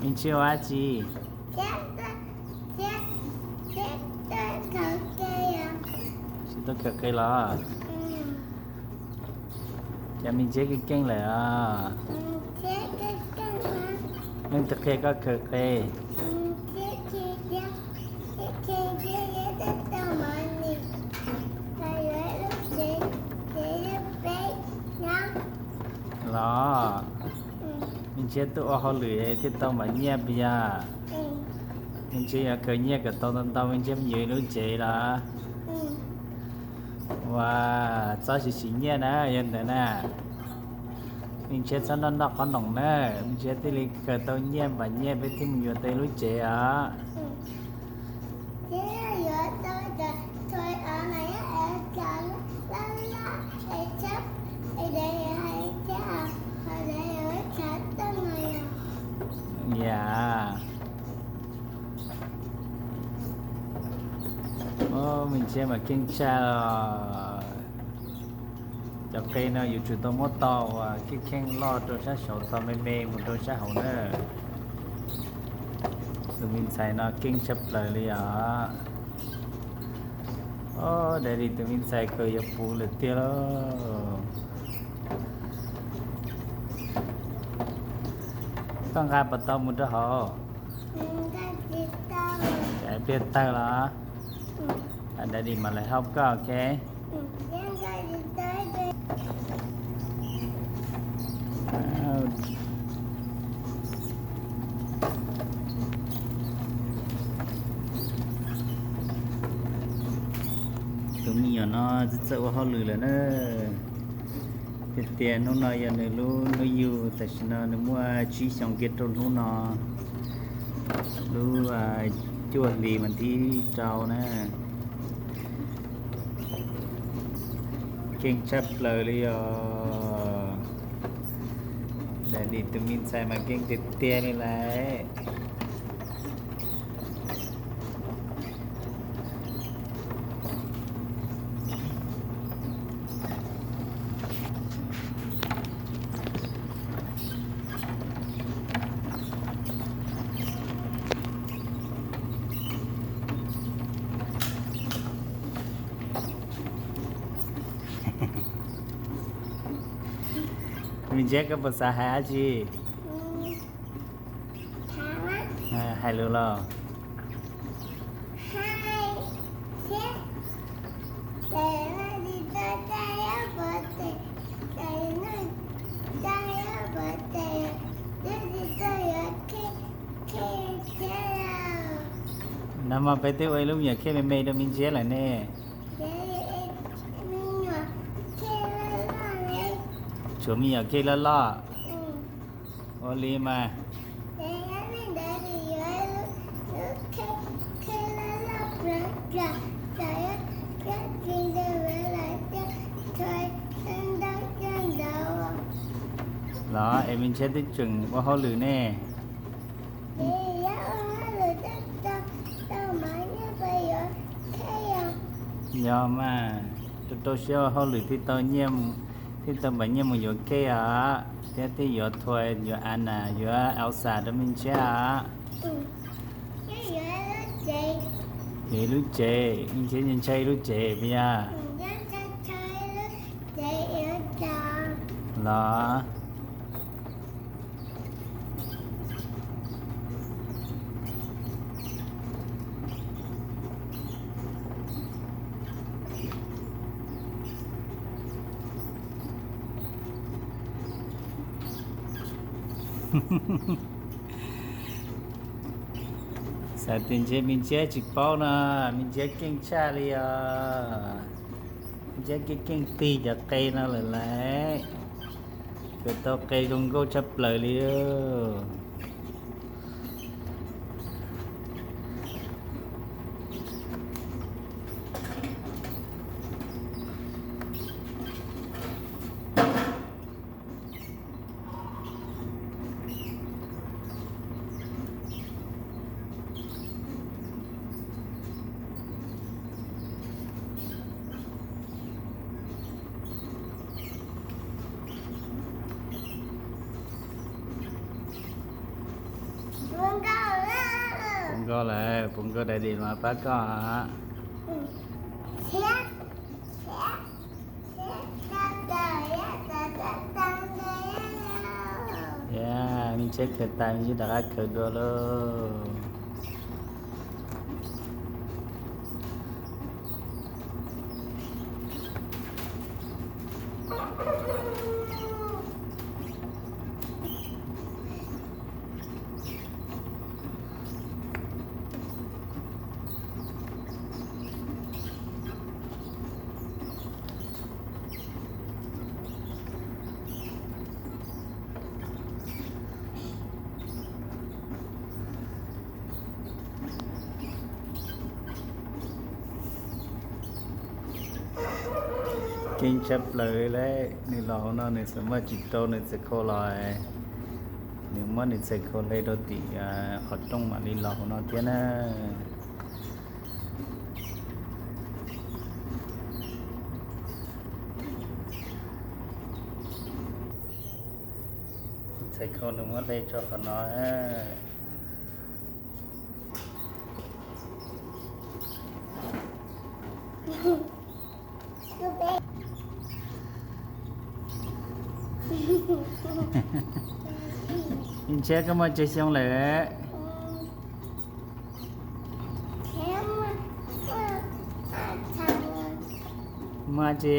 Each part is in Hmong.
Me Ntshiab ua dab tsi? Tsis tuaj khaws qe los? Cas Me Ntshiab keej keej lawm os? Leej twg qhia koj khaws qe? Los, Me Ntshiab tuaj ua hauj lwm thiaj tau mam nyiaj puas yog? Me Ntshiab yuav khaws nyiaj kom tau ntau ntau Me Ntshiab mus yuav lub tsev los? Ua, txhob sim sim nyiaj na, yog ntawd na, Me Ntshiab txhob noj noj qhob noom na, Me Ntshiab thiaj li khaws tau nyiaj mam nyiaj peb thiaj mus yuav tau lub tsev os. Yam, Me Ntshiab mas keej tshaj os. Cov qe no yuav tsum tau muab tau uas kheej kheej loj rau sab saud, tau me me mus rau sab hauv na. Tus me ntxhais no keej tshaj plaws li os. Os, Daddy tus me ntxhais kawg yuav puv lawm tiag lauj. Koj nqa puas tau mus rau hauv? Cas pliag tawg los? Daddy mam li help koj, ok? Tus me nyuam no txawj txawj ua hauj lwm lawm na. Tiag tias hnub no yog nws lub hnub yug, tam sim no nws muaj tsib xyoos kiag rau hnub no, lub cuaj hlis mas thib rau na. Keej tshaj plaws li os. Daddy tus me ntxhais mas keej tiag tiag li lawm. Me Ntshiab, koj puas xav hais dab tsi? Hais lus los? Nag hmo peb twb ua ib lub me nyuam khej me me rau Me Ntshiab lawm ne. Tshuav me nyuam khej loj loj. Ua li mas. Los es Me Ntshiab twb tseem ua hauj lwm ne. Yog mas, rau rau siab ua hauj lwm thiaj tau nyiaj, thiaj tau npam nyiaj mus yuav khej os, thiab thiaj yuav thua, yuav a nas, yuav au xas rau Me Ntshiab os. Yuav ib lub tsev, Me Ntshiab ntshai ib lub tsev puas yog? Los. Xav tias ntshe Me Ntshiab tsis paub no, Me Ntshiab keej tshaj li os. Me Ntshiab keej keej tig cov qe no lawm lauj. Kawm tau qe zoo nkauj tshaj plaws li. Puv nkauj lawm, puv nkauj daddy mas pab koj. Yeah, me ntxhais khaws tais, me ntxhais rov qab khaws dua lauj. Keej tshaj plaws li, nws los hauv no nws xav muab tsis rau nws txhais khau los, nws muab nws txhais khau hle rau tim qhov rooj mam li los hauv no thiab na. Txhais khau nws muab hle tso qhov no. Ntshiab, koj muaj tsawg xyoo lawm? Muaj tsi?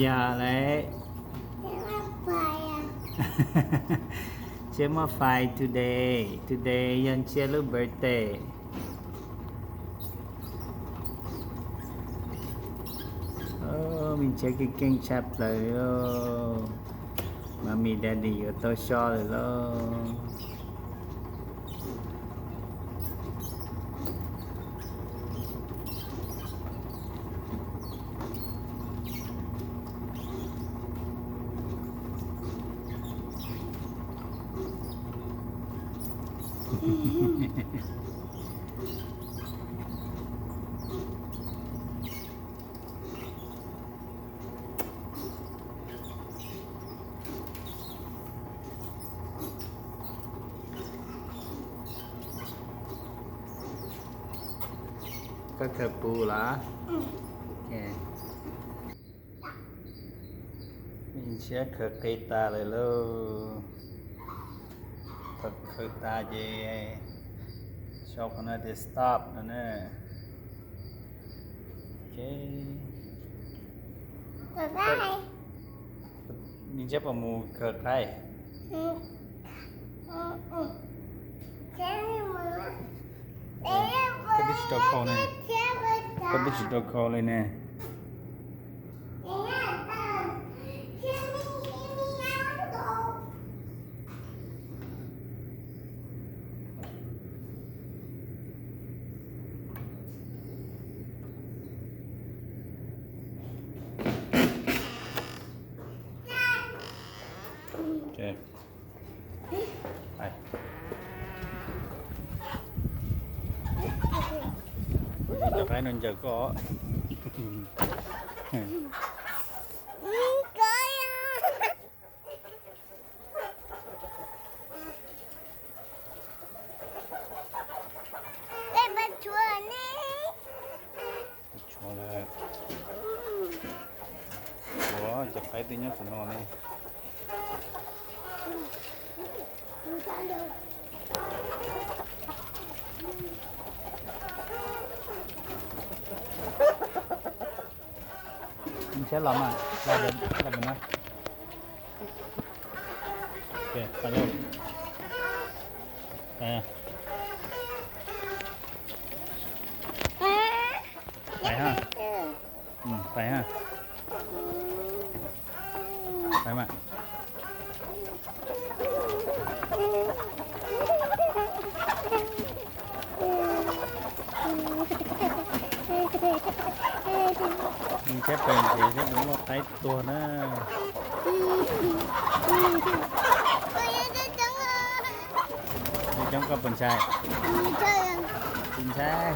Yog lawm. Ntshiab muaj five today. Today yog Ntshiab lub birthday. Me Ntshiab keej keej tshaj plaws li. Mommy daddy yuav tau so lawm lauj. Koj khaws puv lawm? Ntshiab khaws qis tas lawm lauj. Thaum khaws tas ces sau qhov no tias stop no na. Me Ntshiab puas mus khaws qaib? Koj twb tsis rau khau ne. Koj twb tsis rau khau li ne. Cov qaib no ncaws koj. Tshuav lawm. Tshuav, cov qaib twb nyob qhov no ne. Ntshiab los mas, los pem no. Pais ha. Pais ha. Pais mas. Ntshiab pes ntsev thiab mus loj qaib tuag na. Coob, koj puas ntshai? Tsis ntshai.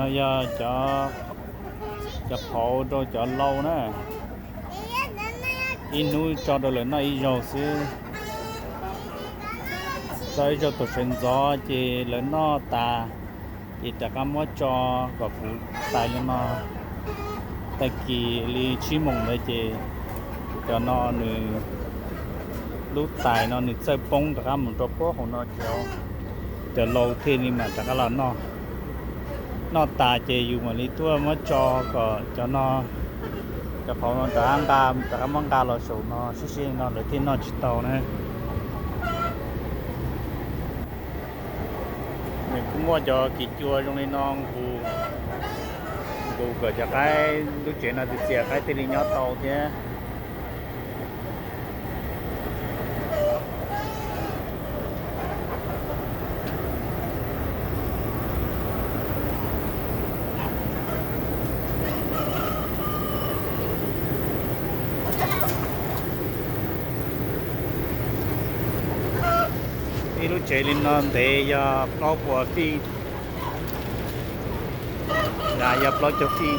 Yog cov, cov qhauv rau cov lau na, ib hnub tso rau lawv noj ib zaug xwb. Tso ib zaug thaum sawv ntxov ces lawv noj tas, ces rov qab muab tso kom puv tais li no. Tag kis li tsib moos ntawd ces cov no nws, lub tais no nws txawj poob rov qab mus rau puag hauv no ces cov lau thiaj li mam rov qab los noj. Noj tas ces yus mam li tuaj muab tso kom cov no, cov qhauv no rov qab nqa, rov qab muab nqa los saum no sib sib no lawv thiaj noj tsis tau na. Nws kuj muaj cov kis cua zoo li no nqus, nqus kom cov qaib lub tsev no txias txias qaib thiaj li nyob tau thiab. Ib lub tsev li no ntev yog plaub puas fij, yog plaub caug fij.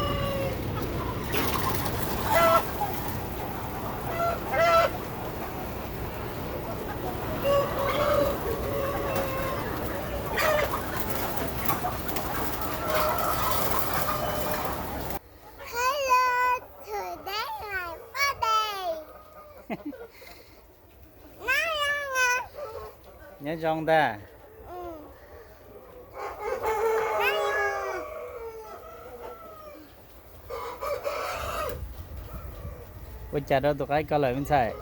Hello, today my birthday. Nyob zoo ntag. Ua cas rau tus qaib ko lawm me ntxhais?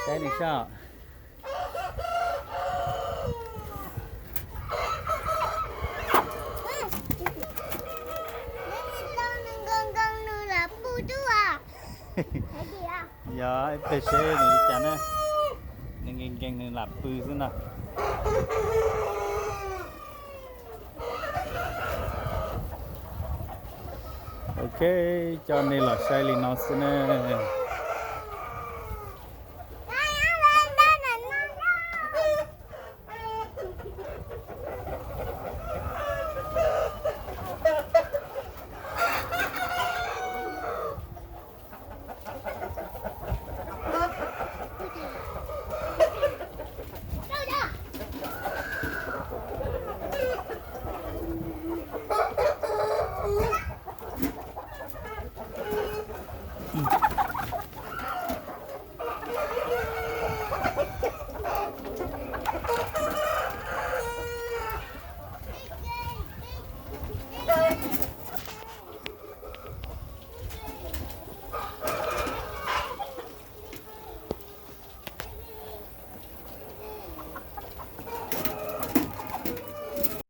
Saib nws soj. Yog ib pliag seb nws li cas na. Nws nkees nkees nws lam pw xwb no. Ok, coj nej los saib li no xwb na.